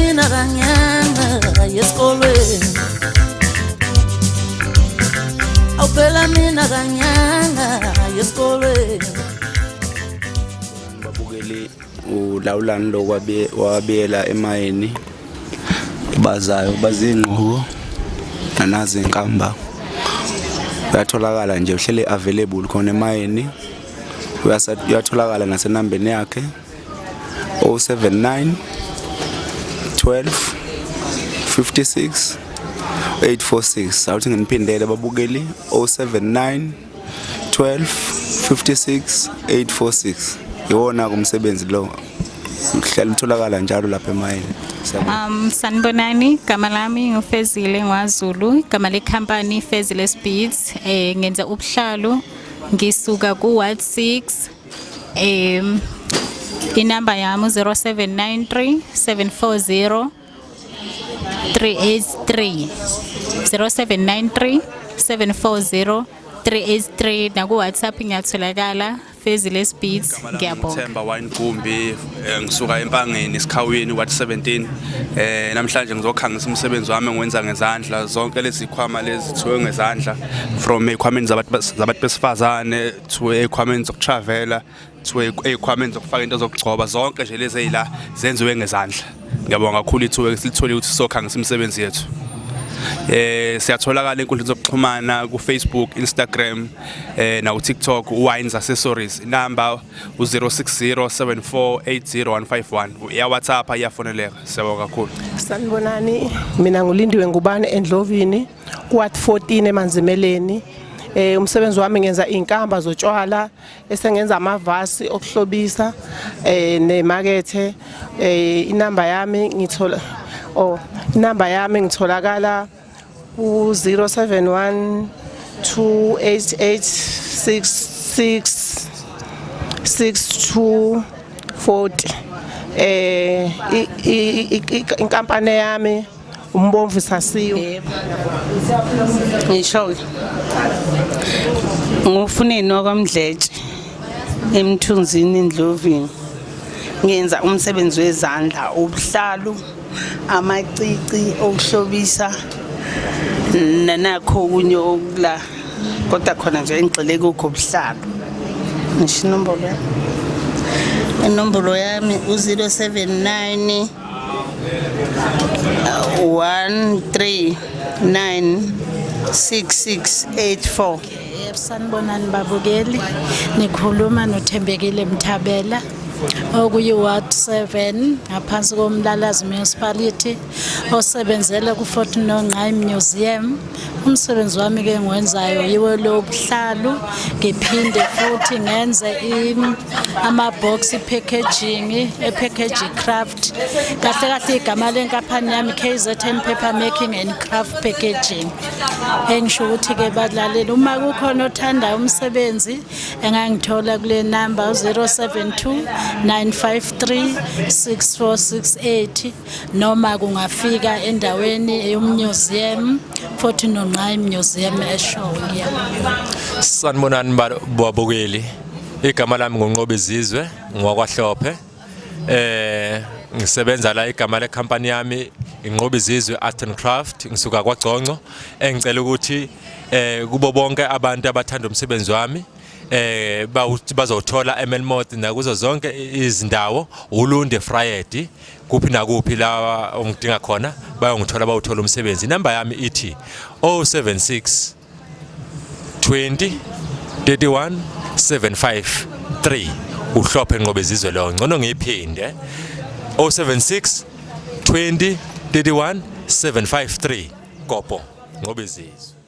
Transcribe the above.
mina kanyanga esikolweni. Awuphela mina kanyanga esikolweni. Babukeli, ulawulani lo wabiyela emayini bazayo bazingqubo nanazi inkamba, uyatholakala nje, uhlele available khona emayini. Uyatholakala nasenambeni yakhe 079 12 56 846. Awuthi nginiphindele babukeli, 079 12 56 846. Iwona kumsebenzi lo, uhlala utholakala njalo lapha emayini. Siyabonga. Sanibonani, igama lami nguFezile ngwaZulu, igama lekhampani Fezile Speeds. Ngenza ubuhlalu, ngisuka ku Ward 6. Inamba yami 0793 740 383, 0793 740 383. Naku WhatsApp ngiyatholakala, Fezile Speeds. Ngiyabonga. Themba Wine Gumbi, ngisuka eMpangeni, Isikhawini, Ward 17. Namhlanje ngizokhangisa umsebenzi wami engiwenza ngezandla. Zonke lezi zikhwama lezi thiwe ngezandla, from ezikhwameni zabantu besifazane to ezikhwameni zokutravela to ezikhwameni zokufaka into zokugcoba, zonke nje lezi ezila zenziwe ngezandla. Ngiyabonga kakhulu ithuba esilithole ukuthi sizokhangisa imisebenzi yethu. Siyatholakala enkundleni zokuxhumana ku Facebook, Instagram na ku TikTok, Wines Accessories. Number u-060 7480151, iya WhatsApp, iyafoneleka. Siyabonga kakhulu. Sanibonani, mina nguLindiwe Ngubane eNdlovini, kuward 14 eManzimeleni. Umsebenzi wami ngenza izinkamba zotshwala, esengenza amavasi okuhlobisa nemakethe. Inamba yami ngithola, oh, inamba yami ngitholakala ku 071 288 66 62 40. Inkampani yami uMbomvu Sasiwe. Ngisho ngufuneni wakwaMdletshe eMthunzini Ndlovini. Ngenza umsebenzi wezandla, ubuhlalu, amacici okuhlobisa, nanakho okunye okula, kodwa khona nje engigxile kukho ubuhlalu. Ngisho inombolo yami, inombolo yami u-079 139 6684. Sanibonani babukeli, nikhuluma noThembekile Mthabela okuyi-Ward 7 ngaphansi koMlalazi Municipality, osebenzela ku-Fort Nongqayi Museum. Umsebenzi wami-ke engiwenzayo yiwo lo buhlalu, ngiphinde futhi ngenze ama-box packaging, e-packaging craft. Kahle kahle igama lenkampani yami KZN Paper Making and Craft Packaging. Engisho ukuthi-ke balaleli, uma kukhona othandayo umsebenzi, engangithola kule number 072 953 6468, noma kungafika endaweni yomuseum, Fort Nongqayi Museum eShowe. Ngiyabonga. Sanibonani babukeli. Igama lami nguNqoba Izizwe, ngwakwaHlophe. Ngisebenza la, igama lekhampani yami Inqoba Izizwe Art and Craft, ngisuka kwaGconco. Engicela ukuthi kubo bonke abantu abathanda umsebenzi wami bazothola eMelmoth nakuzo zonke izindawo, uLunde Friday, kuphi nakuphi la ongidinga khona bayongithola, bawuthola umsebenzi. Inamba yami ithi 076 20 31 753. Uhlophe Nqobezizwe lo. Ngcono ngiyiphinde, 076 20 31 753, Kopo Nqobezizwe.